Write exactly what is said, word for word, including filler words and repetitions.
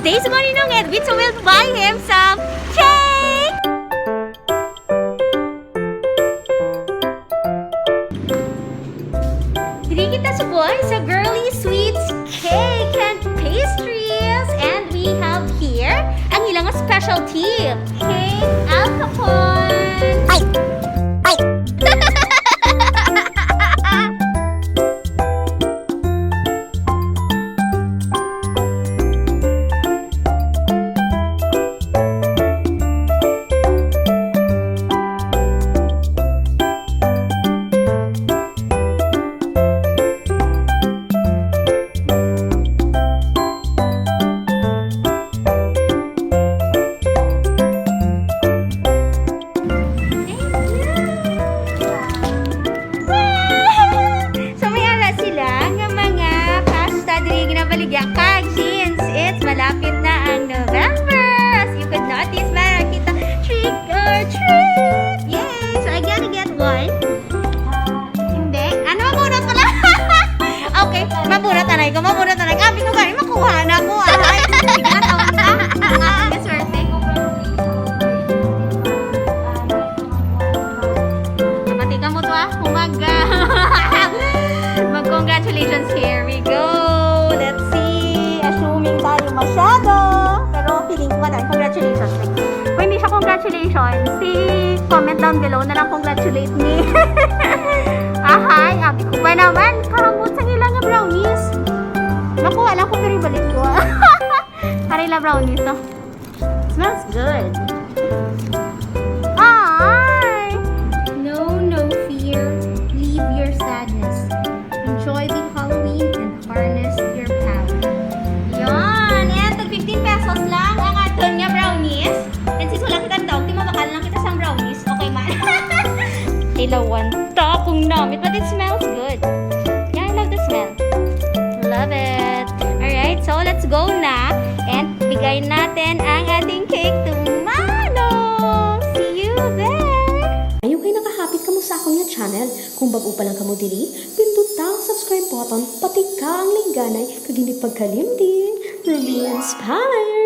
Today's morning, and Vitso will buy him some cake! Diri kita subong sa Girly Sweets Cake and Pastries. And we have here ang ilang specialty, cake Al Capone. Ay! Ay! So, may ara sila nga mga pasta diri ginabaligya. Kag since it's malapit na ang November, as you could notice, makita, trick or treat! Yay! So, I gotta get one. Hindi. Ano, mabunot pala? Okay, mabunot, anay ko, mabunot, anay. Abi ko gani, makuha na ko, anay. Sige na, taon ka. Ang ating kaswerte. Mabati ka mo to, ah. Umaga. Mag-congratulations. Here we go. Let's see. Assuming tayo masyado. Pero feeling ko, anay, congratulations. Kung hindi siya congratulations, si comment down below na lang congratulate me. Ahay, abi ko pa naman. Kahamot sa ila nga brownies. Nakuha lang ko, pero ibalik ko. Karila brownies, oh. Smells good. Ay! No, no fear. Leave your sadness. Enjoy the Halloween and harness your power. Yon. And tag fifteen pesos lang ang aton nga brownies. And since wala kita daw, di mabakal lang kita sang brownies. Okay man. Ilawan ta akong namit, but it smells good. Yeah, I love the smell. Love it. Alright, so let's go na. And bigay natin ang ating cake to Manong. See you there. Ayaw kay nakahapit kamo sa akon nga channel. Kung bag-o pa lang kamo diri, pindot ang subscribe button, pati ka ang lingganay, kag hindi pagkalimti. Ruby Inspire!